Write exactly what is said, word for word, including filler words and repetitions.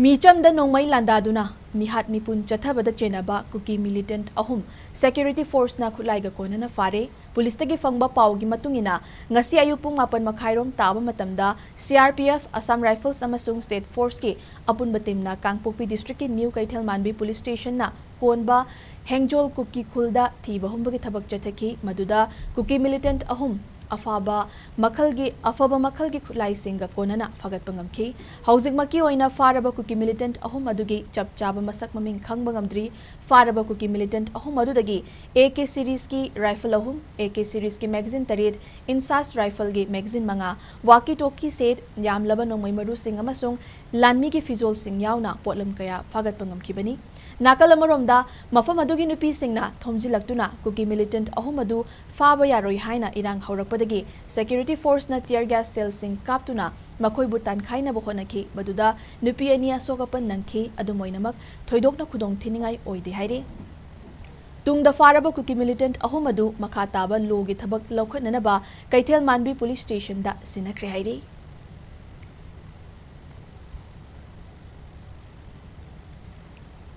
ꯃꯤꯆꯝꯗ ꯅꯣꯡꯃꯩ ꯂꯥꯟꯗꯥꯗꯨꯅ ꯃꯤꯍꯥꯠ ꯃꯤꯄꯨꯟ ꯆꯠꯊꯕꯗ ꯆꯦꯟꯅꯕ ꯀꯨꯀꯤ ꯃꯤꯂꯤꯇꯦꯟꯠ ꯑꯍꯨꯝ ꯁꯦꯀ꯭ꯌꯨꯔꯤꯇꯤ ꯐꯣꯔꯁꯅ ꯈꯨꯠꯂꯥꯏꯒ ꯀꯣꯟꯅꯅ ꯐꯥꯔꯦ꯫ ꯄꯨꯂꯤꯁꯇꯒꯤ ꯐꯪꯕ ꯄꯥꯎꯒꯤ ꯃꯇꯨꯡ ꯏꯟꯅ, ꯉꯁꯤ ꯑꯌꯨꯛ ꯄꯨꯡ ꯃꯥꯄꯟ ꯃꯈꯥꯏꯔꯣꯝ ꯇꯥꯕ ꯃꯇꯝꯗ C R P F, Assam rifles ꯑꯃꯁꯨꯡ ꯁ꯭ꯇꯦꯠ ꯐꯣꯔꯁꯀꯤ ꯑꯄꯨꯟꯕ ꯇꯤꯝꯅ ꯀꯥꯡꯄꯣꯛꯄꯤ ꯗꯤꯁꯇ꯭ꯔꯤꯛꯀꯤ ꯅ꯭ꯌꯨ ꯀꯩꯊꯦꯜ ꯃꯥꯟꯕꯤ ꯄꯨꯂꯤꯁ ꯁ꯭ꯇꯦꯁꯟꯅ ꯀꯣꯟꯕ ꯍꯦꯡꯖꯣꯜ ꯀꯨꯀꯤ ꯈꯨꯜꯗ ꯊꯤꯕ ꯍꯨꯝꯕꯒꯤ ꯊꯕꯛ ꯆꯠꯊꯈꯤ꯫ ꯃꯗꯨꯗ ꯀꯨꯀꯤ ꯃꯤꯂꯤꯇꯦꯟꯠ ꯑꯍꯨꯝ ꯑꯐꯕ ꯃꯈꯜꯒꯤ, ꯑꯐꯕ ꯃꯈꯜꯒꯤ ꯈꯨꯠꯂꯥꯏꯁꯤꯡꯒ ꯀꯣꯟꯅꯅ ꯐꯥꯒꯠꯄ ꯉꯝꯈꯤ꯫ ꯍꯧꯖꯤꯛꯃꯛꯀꯤ ꯑꯣꯏꯅ ꯐꯥꯔꯕ ꯀꯨꯀꯤ ꯃꯤꯂꯤꯇꯦꯟꯠ ꯑꯍꯨꯝ ꯑꯗꯨꯒꯤ ꯆꯞ ꯆꯥꯕ ꯃꯁꯛ ꯃꯃꯤꯡ ꯈꯪꯕ ꯉꯝꯗ꯭ꯔꯤ꯫ ꯐꯥꯔꯕ ꯀꯨꯀꯤ ꯃꯤꯂꯤꯇꯦꯟꯠ ꯑꯍꯨꯝ ꯑꯗꯨꯗꯒꯤ ꯑꯦ ꯀꯦ ꯁꯤꯔꯤꯖꯀꯤ ꯔꯥꯏꯐꯜ ꯑꯍꯨꯝ, ꯑꯦ ꯀꯦ ꯁꯤꯔꯤꯖꯀꯤ ꯃꯦꯒꯥꯖꯤꯟ ꯇꯔꯦꯠ, ꯏꯟꯁꯥꯁ ꯔꯥꯏꯐꯜꯒꯤ ꯃꯦꯒꯥꯖꯤꯟ ꯃꯉꯥ, ꯋꯥꯀꯤ ꯇꯣꯀꯤ ꯁꯦꯠ, ꯌꯥꯝꯂꯕ ꯅꯣꯡꯃꯩ ꯃꯔꯨꯁꯤꯡ ꯑꯃꯁꯨꯡ ꯂꯥꯟꯃꯤꯒꯤ ꯐꯤꯖꯣꯜꯁꯤꯡ ꯌꯥꯎꯅ ꯄꯣꯠꯂꯝ ꯀꯌꯥ ꯐꯥꯒꯠꯄ ꯉꯝꯈꯤꯕꯅꯤ꯫ ꯅꯥꯀꯜ ꯑꯃꯔꯣꯝꯗ, ꯃꯐꯝ ꯑꯗꯨꯒꯤ ꯅꯨꯄꯤꯁꯤꯡꯅ ꯊꯣꯝꯖꯤꯜꯂꯛꯇꯨꯅ ꯀꯨꯀꯤ ꯃꯤꯂꯤꯇꯦꯟꯠ ꯑꯍꯨꯝ ꯑꯗꯨ ꯐꯥꯕ ꯌꯥꯔꯣꯏ ꯍꯥꯏꯅ ꯏꯔꯥꯡ ꯍꯧꯔꯛꯄꯗꯒꯤ ꯁꯦꯀ꯭ꯌꯨꯔꯤꯇꯤ ꯐꯣꯔꯁꯅ ꯇꯤꯌꯔ ꯒ꯭ꯌꯥꯁ ꯁꯦꯜꯁꯤꯡ ꯀꯥꯞꯇꯨꯅ ꯃꯈꯣꯏꯕꯨ ꯇꯥꯟꯈꯥꯏꯅꯕ ꯍꯣꯠꯅꯈꯤ꯫ ꯃꯗꯨꯗ ꯅꯨꯄꯤ ꯑꯅꯤ ꯑꯁꯣꯛ ꯑꯄꯟ ꯅꯪꯈꯤ꯫ ꯑꯗꯨꯝ ꯑꯣꯏꯅꯃꯛ, ꯊꯣꯏꯗꯣꯛꯅ ꯈꯨꯗꯣꯡ ꯊꯤꯅꯤꯡꯉꯥꯏ ꯑꯣꯏꯗꯦ ꯍꯥꯏꯔꯤ꯫ ꯇꯨꯡꯗ ꯐꯥꯔꯕ ꯀꯨꯀꯤ ꯃꯤꯂꯤꯇꯦꯟꯠ ꯑꯍꯨꯝ ꯑꯗꯨ ꯃꯈꯥ ꯇꯥꯕ ꯂꯣꯒꯤ ꯊꯕꯛ ꯂꯧꯈꯠꯅꯅꯕ ꯀꯩꯊꯦꯜ ꯃꯥꯟꯕꯤ ꯄꯨꯂꯤꯁ ꯁ꯭ꯇꯦꯁꯟꯗ ꯁꯤꯟꯅꯈ꯭ꯔꯦ ꯍꯥꯏꯔꯤ꯫